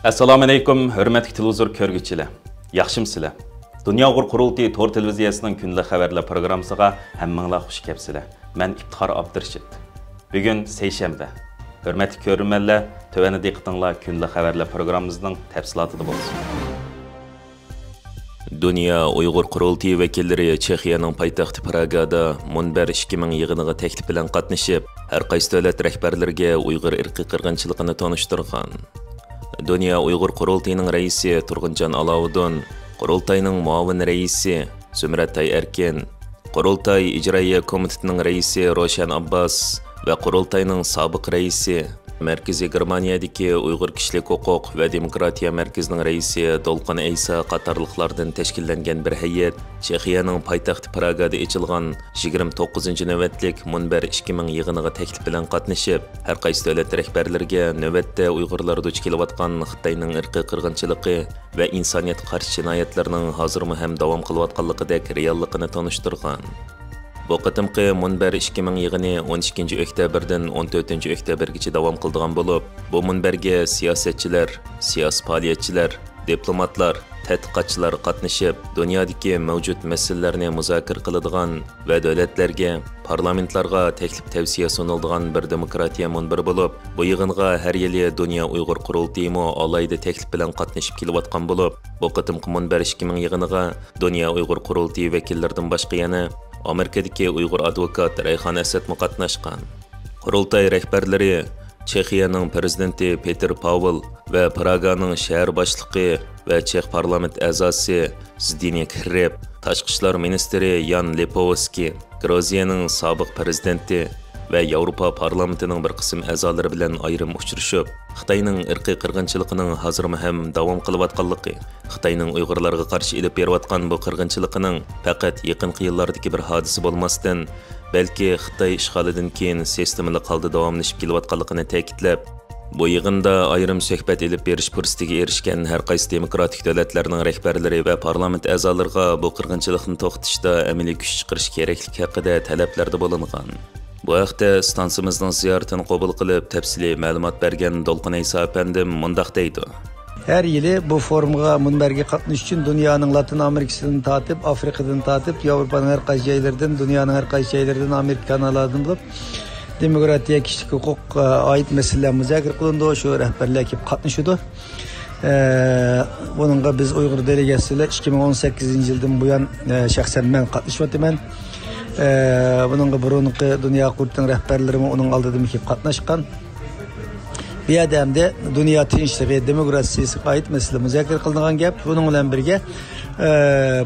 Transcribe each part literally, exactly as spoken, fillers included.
ئەسسالامۇئەلەيكۇم، ھۆرمەتلىك تېلېۋىزور كۆرگۈچىلەر. ياخشىمۇسىلەر؟ دۇنيا ئۇيغۇر قۇرۇلتىيى تور تېلېۋىزىيەسىنىڭ كۈندىلىك خەۋەرلەر پروگراممىسىغا ھەممىڭلار خۇش كەپسىلەر. مەن ئىپتىخار ئابدۇرېشىت. بۈگۈن سەيشەنبە. ھۆرمەتلىك كۆرۈرمەنلەر، تۆۋەندە دىققىتىڭلار كۈندىلىك خەۋەرلەر پروگراممىمىزنىڭ تەپسىلاتىدا بولسۇن. دۇنيا ئۇيغۇر قۇرۇلتىيى ۋەكىللىرى چېخىيەنىڭ پايتەختى پراگادا مۇنبەر ئىككى مىڭ يىغىنىغا تەكلىپ بىلەن قاتنىشىپ، ھەر قايسى دۆلەت رەھبەرلىرىگە ئۇيغۇر ئىرقىي قىرغىنچىلىقىنى تونۇشتۇرغان. دۇنيا ئۇيغۇر قۇرۇلتىيىنىڭ رەئىسى تۇرغۇنجان ئالاۋۇدۇن، قۇرۇلتاينىڭ مۇئاۋىن رەئىسى زۇمرەت تايئەركىن، قۇرۇلتاي ئىجرائىيە كومىتېتىنىڭ رەئىسى روشەن ئابباس ۋە قۇرۇلتاينىڭ سابىق رەئىسى، مەركىزىي گېرمانىيەدىكى ئۇيغۇر كىشىلىك ھوقۇق ۋە دېموكراتىيە مەركىزىنىڭ رەئىسى دولقۇن ئەيسا قاتارلىقلاردىن تەشكىللەنگەن بىر ھەيئەت چېخىيەنىڭ پايتەختى پراگادا ئېچىلغان يىگىرمە توققۇزىنچى نۆۋەتلىك مۇنبەر ئىككى مىڭ يىغىنىغا تەكلىپ بىلەن قاتنىشىپ، ھەر قايسى دۆلەت رەھبەرلىرىگە نۆۋەتتە ئۇيغۇرلار دۇچ كېلىۋاتقان خىتاينىڭ ئىرقىي قىرغىنچىلىقى ۋە ئىنسانىيەتكە قارشى جىنايەتلىرىنىڭ ھازىرمۇ ھەم داۋام قىلىۋاتقانلىقىدەك رېئاللىقىنى تونۇشتۇرغان. بۇ قېتىمقى مۇنبەر ئىككى مىڭ يىغىنى ئون ئىككىنچى ئۆكتەبىردىن ئون تۆتىنچى ئۆكتەبىرگىچە داۋام قىلىدىغان بولۇپ، بۇ مۇنبەرگە سىياسەتچىلەر، سىياسىي پائالىيەتچىلەر، دىپلوماتلار، تەتقىقاتچىلار قاتنىشىپ، دۇنيادىكى مەۋجۇت مەسىلىلەرنى مۇزاكىرە قىلىدىغان ۋە دۆلەتلەرگە، پارلامېنتلارغا تەكلىپ تەۋسىيە سۇنۇلىدىغان بىر دېموكراتىيە مۇنبىرى بولۇپ، بۇ يىغىنغا ھەر يىلى دۇنيا ئۇيغۇر قۇرۇلتىيىمۇ ئالاھىدە تەكلىپ بىلەن قاتنىشىپ كېلىۋاتقان بولۇپ، بۇ قېتىمقى مۇنبەر ئىككى مىڭ يىغىنىغا دۇنيا ئۇيغۇر قۇرۇلتىيى ۋەكىللىرىدىن باشقا يەنە ئامېرىكىدىكى ئۇيغۇر ئادۋوكات رەيھان ئەسەتمۇ قاتناشقان. قۇرۇلتاي رەھبەرلىرى چېخىيەنىڭ پىرېزىدېنتى پېتېر پاۋېل ۋە پراگانىڭ شەھەر باشلىقى ۋە چېخ پارلامېنت ئەزاسى زدىنى كرېپ، تاشقى ئىشلار مىنىستىرى يان لېپوۋسكىي، گرۇزىيەنىڭ سابىق پىرېزىدېنتى ۋە ياۋروپا پارلامېنتىنىڭ بىر قىسىم ئەزالىرى بىلەن ئايرىم ئۇچرىشىپ، خىتاينىڭ ئىرقىي قىرغىنچىلىقىنىڭ ھازىرمۇ ھەم داۋام قىلىۋاتقانلىقى، خىتاينىڭ ئۇيغۇرلارغا قارشى ئېلىپ بېرىۋاتقان بۇ قىرغىنچىلىقىنىڭ پەقەت يېقىنقى يىللاردىكى بىر ھادىسە بولماستىن، بەلكى خىتاي ئىشغالىدىن كېيىن سىستېمىلىق ھالدا داۋاملىشىپ كېلىۋاتقانلىقىنى تەكىتلەپ، بۇ يىغىندا ئايرىم سۆھبەت ئېلىپ بېرىش پۇرسىتىگە ئېرىشكەن ھەر قايسى دېموكراتىك دۆلەتلەرنىڭ رەھبەرلىرى ۋە پارلامېنت ئەزالىرىغا بۇ قىرغىنچىلىقنى توختىتىشتا ئەمەلىي كۈچ چىقىرىش كېرەكلىكى ھەققىدە تەلەپلەردە بولۇنغان. بۇ ھەقتە ئىستانسىمىزنىڭ زىيارىتىنى قوبۇل قىلىپ، تەپسىلىي مەلۇمات بەرگەن دولقۇن ئەيسا ئەپەندىم مۇنداق دەيدۇ. ھەر يىلى بۇ فورۇمغا، مۇنبەرگە قاتنىشىش ئۈچۈن دۇنيانىڭ لاتىن ئامېرىكىسىدىن تارتىپ، ئافرىقىدىن تارتىپ، ياۋروپانىڭ ھەر قايسى جايلىرىدىن، دۇنيانىڭ ھەر قايسى جايلىرىدىن، ئامېرىكا كاناللىرىدىن بولۇپ، دېموكراتىيە، كىشىلىك ھوقۇققا ئائىت مەسىلىلەر مۇزاكىرە قىلىنىدۇ، شۇ رەھبەرلەر كېلىپ قاتنىشىدۇ. ئە، بۇنىڭغا بىز ئۇيغۇر دېلېگاتسىيىسى بىلەن ئىككى مىڭ ئون سەككىزىنچى يىلدىن بۇيان، ئە، شەخسەن مەن قاتنىشىۋاتىمەن. ئە، بۇنىڭغا بۇرۇنقى دۇنيا قۇرۇلتىيىنىڭ رەھبەرلىرىمۇ ئۇنىڭ ئالدىدىمۇ كېلىپ قاتناشقان. بۇ يەردە ئەمدى دۇنيا تىنچلىقى، دېموكراتىيىسىغا ئائىت مەسىلە مۇزاكىرە قىلىنغان گەپ. بۇنىڭ بىلەن بىرگە، ئە،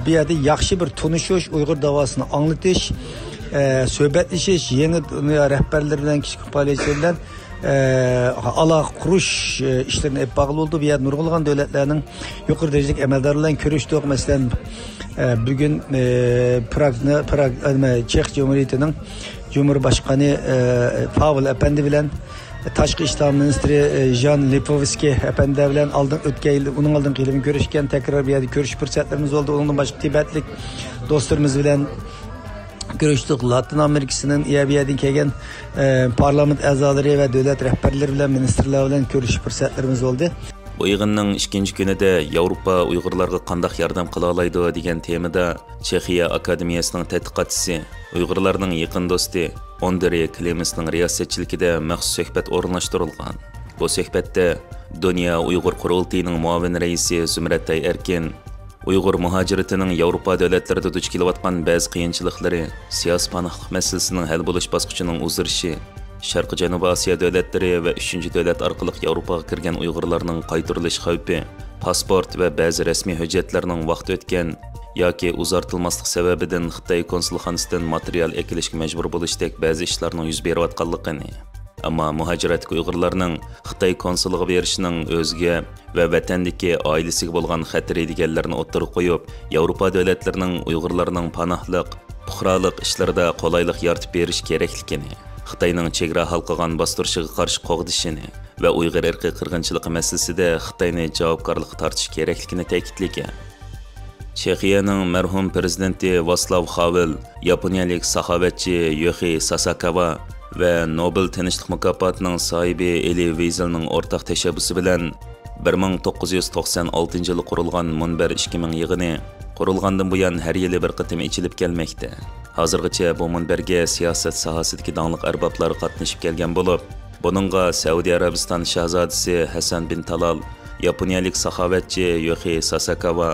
بۇ يەردە ياخشى بىر تونۇشۇش، ئۇيغۇر داۋاسىنى ئاڭلىتىش، ئە، سۆھبەتلىشىش، يېڭى دۇنيا رەھبەرلىرى بىلەن، كىشىلىك پائالىيەتچىلەر بىلەن ئە، ئالاقە قۇرۇش، ئە، ئىشلىرىنى ئېلىپ بارغىلى بولىدۇ. بۇ يەردە نۇرغۇنلىغان دۆلەتلەرنىڭ يۇقىرى دەرىجىلىك ئەمەلدارى بىلەن كۆرۈشتۇق. مەسىلەن، ئە، بۈگۈن، ئە، پراگنى، پراگ، ئە، نېمە، چېخ جۇمھۇرىيىتىنىڭ جۇمھۇر باشقانى، ئە، پاۋېل ئەپەندى بىلەن، تاشقى ئىشلار مىنىستىرى، ئە، ژان لېپوۋسكىي ئەپەندىلەر بىلەن ئالدىن ئۆتكەن يىل، ئۇنىڭ ئالدىنقى يىلى كۆرۈشكەن، تەكرار بۇ يەردە كۆرۈش پۇرسەتلىرىمىز بولدى. ئۇنىڭدىن باشقا تىبەتلىك دوستلىرىمىز بىلەن كۆرۈشتۇق. لاتىن ئامېرىكىسىدىن، يە، بۇ يەردىن كەلگەن، ئە، پارلامېنت ئەزالىرى ۋە دۆلەت رەھبەرلىرى بىلەن، مىنىستىرلار بىلەن كۆرۈشۈش پۇرسەتلىرىمىز بولدى. بۇ يىغىننىڭ ئىككىنچى كۈنىدە ياۋروپا ئۇيغۇرلارغا قانداق ياردەم قىلالايدۇ دېگەن تېمىدا چېخىيە ئاكادېمىيەسىنىڭ تەتقىقاتچىسى، ئۇيغۇرلارنىڭ يېقىن دوستى ئاندرې كلېمېنسنىڭ رىياسەتچىلىكىدە مەخسۇس سۆھبەت ئورۇنلاشتۇرۇلغان. بۇ سۆھبەتتە دۇنيا ئۇيغۇر قۇرۇلتىيىنىڭ مۇئاۋىن رەئىسى زۇمرەت تايئەركىن، ئۇيغۇر مۇھاجىرىتىنىڭ ياۋروپا دۆلەتلىرىدە دۇچ كېلىۋاتقان بەزى قىيىنچىلىقلىرى، سىياسىي پاناھلىق مەسىلىسىنىڭ ھەل بولۇش باسقۇچىنىڭ ئۇزىرىشى، شەرقىي جەنۇبىي ئاسىيا دۆلەتلىرى ۋە ئۈچىنچى دۆلەت ئارقىلىق ياۋروپاغا كىرگەن ئۇيغۇرلارنىڭ قايتۇرۇلۇش خەۋپى، پاسپورت ۋە بەزى رەسمىي ھۆججەتلەرنىڭ ۋاقتى ئۆتكەن ياكى ئۇزارتىلماسلىق سەۋەبىدىن خىتاي كونسۇلخانىسىدىن ماتېرىيال ئەكېلىشكە مەجبۇر بولۇشتەك بەزى ئىشلارنىڭ يۈز بېرىۋاتقانلىقىنى، ئەمما مۇھاجىرەتتىكى ئۇيغۇرلارنىڭ خىتاي كونسۇلىغا بېرىشىنىڭ ئۆزىگە ۋە ۋەتەندىكى ئائىلىسىگە بولغان خەتىرى دېگەنلەرنى ئوتتۇرىغا قويۇپ، ياۋروپا دۆلەتلىرىنىڭ ئۇيغۇرلارنىڭ پاناھلىق، پۇقرالىق ئىشلىرىدا قولايلىق يارىتىپ بېرىش كېرەكلىكىنى، خىتاينىڭ چېگرا ھالقىغان باستۇرۇشىغا قارشى قوغدىشىنى ۋە ئۇيغۇر ئىرقىي قىرغىنچىلىقى مەسىلىسىدە خىتاينى جاۋابكارلىققا تارتىش كېرەكلىكىنى تەكىتلىگەن. چېخىيەنىڭ مەرھۇم پىرېزىدېنتى ۋاسلاۋ خاۋېل، ياپونىيەلىك ساخاۋەتچى يوخى ساساكاۋا ۋە نوبېل تىنچلىق مۇكاپاتىنىڭ ساھىبى ئېلى ۋىزېلنىڭ ئورتاق تەشەببۇسى بىلەن بىر مىڭ توققۇز يۈز توقسان ئالتىنچى يىلى قۇرۇلغان مۇنبەر ئىككى مىڭ يىغىنى قۇرۇلغاندىن بۇيان ھەر يىلى بىر قېتىم ئېچىلىپ كەلمەكتە. ھازىرغىچە بۇ مۇنبەرگە سىياسەت ساھەسىدىكى داڭلىق ئەربابلار قاتنىشىپ كەلگەن بولۇپ، بۇنىڭغا سەئۇدى ئەرەبىستان شاھزادىسى ھەسەن بىن تالال، ياپونىيەلىك ساخاۋەتچى يوخى ساساكاۋا،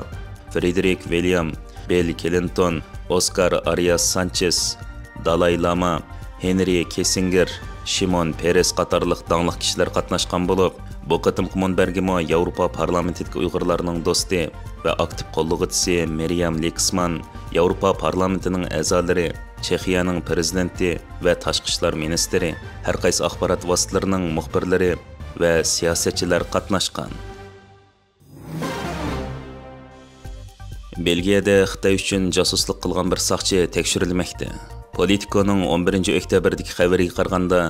فرېدېرىك ۋىليام، بىل كلىنتون، ئوسكار ئارىياس سانچېز، دالاي لاما، ھېنرى كىسسىنگېر، شىمون پېرېس قاتارلىق داڭلىق كىشىلەر قاتناشقان بولۇپ، بۇ قېتىمقى مۇنبەرگىمۇ ياۋروپا پارلامېنتىدىكى ئۇيغۇرلارنىڭ دوستى ۋە ئاكتىپ قوللىغۇچىسى مىريام لېكسمان، ياۋروپا پارلامېنتىنىڭ ئەزالىرى، چېخىيەنىڭ پىرېزىدېنتى ۋە تاشقى ئىشلار مىنىستىرى، ھەر قايسى ئاخبارات ۋاسىتىلىرىنىڭ مۇخبىرلىرى ۋە سىياسەتچىلەر قاتناشقان. بېلگىيەدە خىتاي ئۈچۈن جاسۇسلۇق قىلغان بىر ساقچى تەكشۈرۈلمەكتە. پولىتىكونىڭ ئون بىرىنچى ئۆكتەبىردىكى خەۋىرىگە قارىغاندا،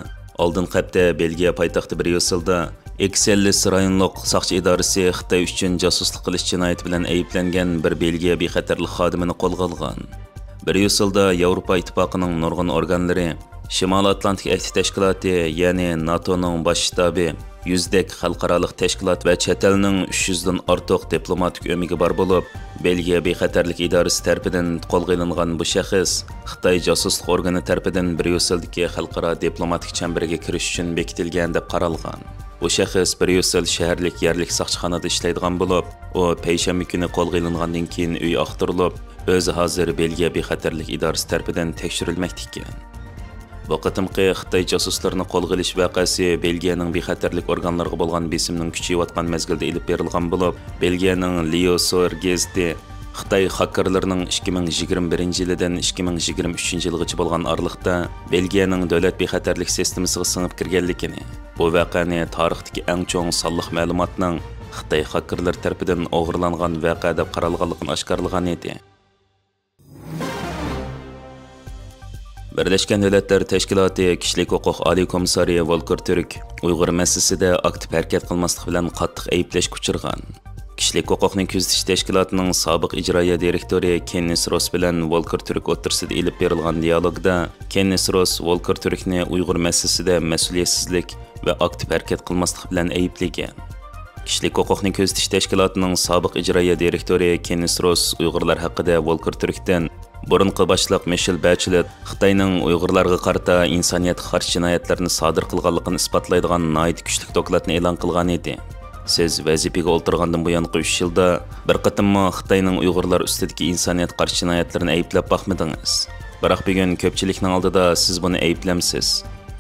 ئالدىنقى ھەپتە بېلگىيە پايتەختى بريۇسسېلدا ئېكسېللىس رايونلۇق ساقچى ئىدارىسى خىتاي ئۈچۈن جاسۇسلۇق قىلىش جىنايىتى بىلەن ئەيىبلەنگەن بىر بېلگىيە بىخەتەرلىك خادىمىنى قولغا ئالغان. بريۇسسېلدا ياۋروپا ئىتتىپاقىنىڭ نۇرغۇن ئورگانلىرى، شىمالىي ئاتلانتىك ئەھدى تەشكىلاتى، يەنى ناتونىڭ باش شتابى، يۈزدەك خەلقئارالىق تەشكىلات ۋە چەت ئەلنىڭ ئۈچ يۈزدىن ئارتۇق دىپلوماتىك ئۆمىكى بار بولۇپ، بېلگىيە بىخەتەرلىك ئىدارىسى تەرىپىدىن قولغا ئېلىنغان بۇ شەخس خىتاي جاسۇسلۇق ئورگىنى تەرىپىدىن بريۇسسېلدىكى خەلقئارا دىپلوماتىك چەمبىرىككە كىرىش ئۈچۈن بېكىتىلگەن دەپ قارالغان. بۇ شەخس بريۇسسېل شەھەرلىك يەرلىك ساقچىخانىدا ئىشلەيدىغان بولۇپ، ئۇ پەيشەنبە كۈنى قولغا ئېلىنغاندىن كېيىن ئۆيى ئاختۇرۇلۇپ، ئۆزى ھازىر بېلگىيە بىخەتەرلىك ئىدارىسى تەرىپىدىن تەكشۈرۈلمەكتە ئىكەن. بۇ قېتىمقى خىتاي جاسۇسلىرىنى قولغا ئېلىش ۋەقەسى بېلگىيەنىڭ بىخەتەرلىك ئورگانلىرىغا بولغان بېسىمنىڭ كۈچىيىۋاتقان مەزگىلىدە ئېلىپ بېرىلغان بولۇپ، بېلگىيەنىڭ ليو سور گېزىتى خىتاي خاككېرلىرىنىڭ ئىككى مىڭ يىگىرمە بىرىنچى يىلىدىن ئىككى مىڭ يىگىرمە ئۈچىنچى يىلغىچە بولغان ئارىلىقتا بېلگىيەنىڭ دۆلەت بىخەتەرلىك سىستېمىسىغا سىڭىپ كىرگەنلىكىنى، بۇ ۋەقەنى تارىختىكى ئەڭ چوڭ سانلىق مەلۇماتنىڭ خىتاي خاككېرلىرى تەرىپىدىن ئوغرىلانغان ۋەقە دەپ قارالغانلىقىنى ئاشكارىلىغان ئىدى. بىرلەشكەن دۆلەتلەر تەشكىلاتى كىشىلىك ھوقۇق ئالىي كومىسسارى ۋولكېر تۈرك ئۇيغۇر مەسىلىسىدە ئاكتىپ ھەرىكەت قىلماسلىق بىلەن قاتتىق ئەيىبلەشكە ئۇچرىغان. كىشىلىك ھوقۇقنى كۆزىتىش تەشكىلاتىنىڭ سابىق ئىجرائىيە دىرېكتورى كېننېس روس بىلەن ۋولكېر تۈرك ئوتتۇرىسىدا ئېلىپ بېرىلغان دىيالوگدا كېننېس روس ۋولكېر تۈركنى ئۇيغۇر مەسىلىسىدە مەسئۇلىيەتسىزلىك ۋە ئاكتىپ ھەرىكەت قىلماسلىق بىلەن ئەيىبلىگەن. كىشىلىك ھوقۇقنى كۆزىتىش تەشكىلاتىنىڭ سابىق ئىجرائىيە دىرېكتورى كېننېس روس ئۇيغۇرلار ھەققىدە ۋولكېر تۈركتىن بۇرۇنقى باشلىق مىشېل بەچلېت خىتاينىڭ ئۇيغۇرلارغا قارىتا ئىنسانىيەتكە قارشى جىنايەتلەرنى سادىر قىلغانلىقىنى ئىسپاتلايدىغان ناھايىتى كۈچلۈك دوكلاتنى ئېلان قىلغان ئىدى. سىز ۋەزىپىگە ئولتۇرغاندىن بۇيانقى ئۈچ يىلدا بىر قېتىممۇ خىتاينىڭ ئۇيغۇرلار ئۈستىدىكى ئىنسانىيەتكە قارشى جىنايەتلىرىنى ئەيىبلەپ باقمىدىڭىز. بىراق بۈگۈن كۆپچىلىكنىڭ ئالدىدا سىز بۇنى ئەيىبلەمسىز،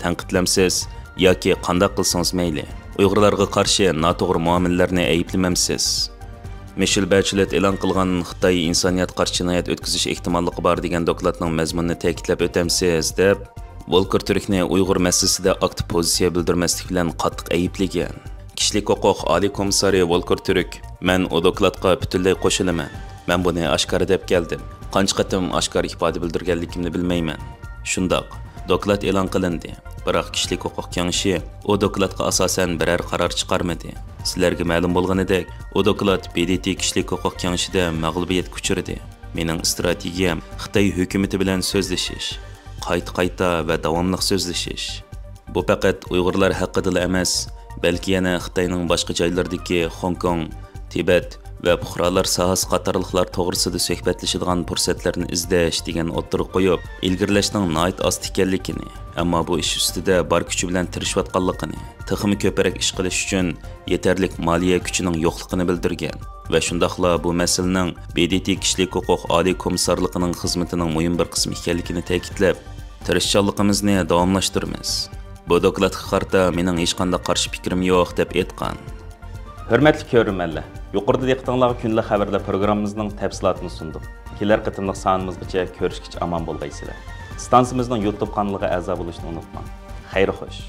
تەنقىدلەمسىز ياكى قانداق قىلسىڭىز مەيلى، ئۇيغۇرلارغا قارشى ناتوغرا مۇئامىلىلەرنى ئەيىبلىمەمسىز؟ مىشېل بەچلېت ئېلان قىلغان خىتاي ئىنسانىيەتكە قارشى جىنايەت ئۆتكۈزۈش ئېھتىماللىقى بار دېگەن دوكلاتنىڭ مەزمۇنىنى تەكىتلەپ ئۆتەمسىز؟ دەپ، ۋولكېر تۈركنى ئۇيغۇر مەسىلىسىدە ئاكتىپ پوزىتسىيە بىلدۈرمەسلىك بىلەن قاتتىق ئەيىبلىگەن. كىشىلىك ھوقۇق ئالىي كومىسسارى ۋولكېر تۈرك، مەن ئۇ دوكلاتقا پۈتۈنلەي قوشۇلىمەن. مەن بۇنى ئاشكارا دەپ كەلدىم. قانچە قېتىم ئاشكارا ئىپادە بىلدۈرگەنلىكىمنى بىلمەيمەن. شۇنداق، دوكلات ئېلان قىلىندى. بىراق كىشىلىك ھوقۇق كېڭىشى ئۇ دوكلاتقا ئاساسەن بىرەر قارار چىقارمىدى. سىلەرگە مەلۇم بولغىنىدەك، ئۇ دوكلات ب د ت كىشىلىك ھوقۇق كېڭىشىدە مەغلۇبىيەتكە ئۇچرىدى. مېنىڭ ئىستراتېگىيەم خىتاي ھۆكۈمىتى بىلەن سۆزلىشىش، قايتا-قايتا ۋە داۋاملىق سۆزلىشىش. بۇ پەقەت ئۇيغۇرلار ھەققىدىلا ئەمەس، بەلكى يەنە خىتاينىڭ باشقا جايلىرىدىكى خوڭكوڭ، تىبەت ۋە پۇقرالار ساھەسى قاتارلىقلار توغرىسىدا سۆھبەتلىشىدىغان پۇرسەتلەرنى ئىزدەش دېگەننى ئوتتۇرىغا قويۇپ، ئىلگىرىلەشنىڭ ناھايىتى ئاستا ئىكەنلىكىنى، ئەمما بۇ ئىش ئۈستىدە بار كۈچى بىلەن تىرىشىۋاتقانلىقىنى، تېخىمۇ كۆپرەك ئىش قىلىش ئۈچۈن يېتەرلىك مالىيە كۈچىنىڭ يوقلۇقىنى بىلدۈرگەن ۋە شۇنداقلا بۇ مەسىلىنىڭ ب د ت كىشىلىك ھوقۇق ئالىي كومىسسارلىقىنىڭ خىزمىتىنىڭ مۇھىم بىر قىسمى ئىكەنلىكىنى تەكىتلەپ، تىرىشچانلىقىمىزنى داۋاملاشتۇرىمىز. بۇ دوكلاتقا قارىتا مېنىڭ ھېچقانداق قارشى پىكرىم يوق، دەپ ئېيتقان. ھۆرمەتلىك كۆرۈرمەنلەر، يۇقىرىدا دىققىتىڭلارغا كۈندىلىك خەۋەرلەر پروگراممىمىزنىڭ تەپسىلاتىنى سۇندۇق. كېلەر قېتىملىق سانىمىزغىچە كۆرۈشكىچە ئامان بولغايسىلەر. ئىستانسىمىزنىڭ يۇتۇب قانىلىغا ئەزا بولۇشنى ئۇنتۇماڭ. خەير خوش.